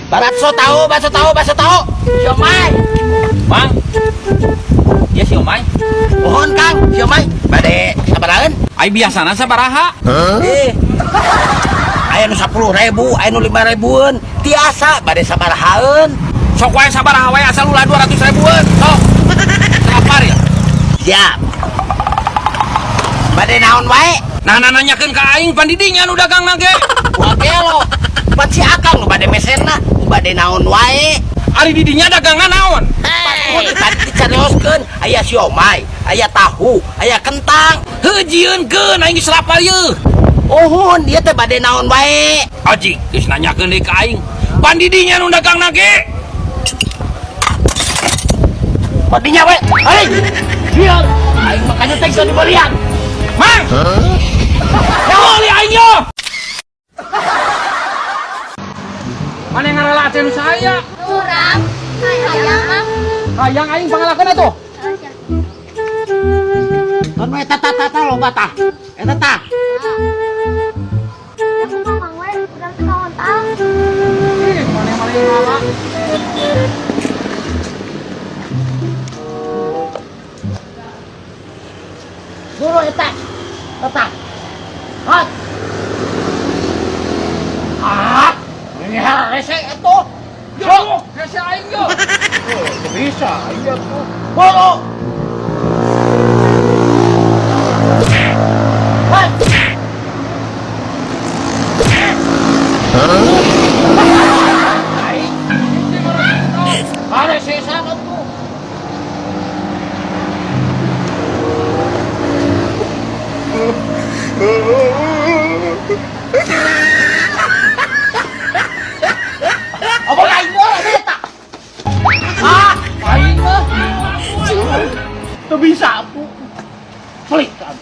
Bakso tahu, bakso tahu, bakso tahu. Siomay. Mang. Ya siomay. Mohon Kang, siomay. Bade sabarahan? Ai biasana sabaraha? Eh. Aya nu 10.000, aya nu 5.000-eun. Tiasa bade sabarahaeun. Sok wae sabaraha wae asal ulah 200 ribuan. Sok. Lapar ya. Siap. Bade naon wae? Nah, nah nanyakeun ka aing pan didinya nu dagang ge. Wah gelo. Pan si Akang nu bade mesenna, bade naon wae. Ari didinya dagangna naon? Mun tadi dicarioskeun, aya siomay, aya tahu, aya kentang. Heuh jieunkeun aing geus lapar yeuh. Uhun, dia teh bade naon wae. Aji, geus nanyakeun deui ka aing. Pan didinya nu dagang ge. Badinya we. Hei. Lihat, aing makanya teh geus dibelian. Mang. Meuli aing yo. Mana ngarala teh nu saya? Urang, hayang ah. Hayang aing pangalakeun atuh. Kan we tata tata loba tah. Eta tah. Aku mamang we, urang teh kawan. Ih, mana mana yang ngala. Dulu eta. Tata. Hat. Ah. Ini rese atuh. Yo, hese aing yo. Bisa, iya tuh. Bolo. Hat. Aing. Rese sangat tuh. Apa aing mah eta? Ah, Aing mah. teu bisa atuh. Pelit kan.